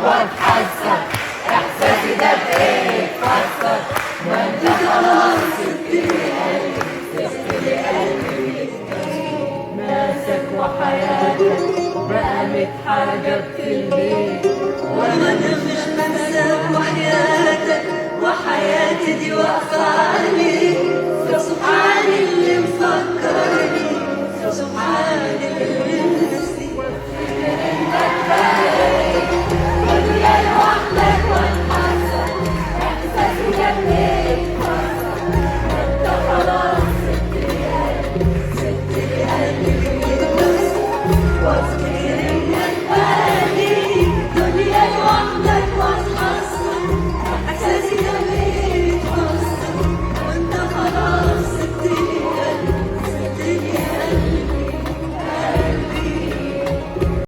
واتحسر، احساسي ده بايه اتفسر؟ ما انت خلاص سبت لي قلبي، سبت لي قلبي في ناسك وحياتك بقت حاجة بتلهيك. وانا مش بنساك وحياتك، وحياتي دي واقفة عليك. سبحان الله.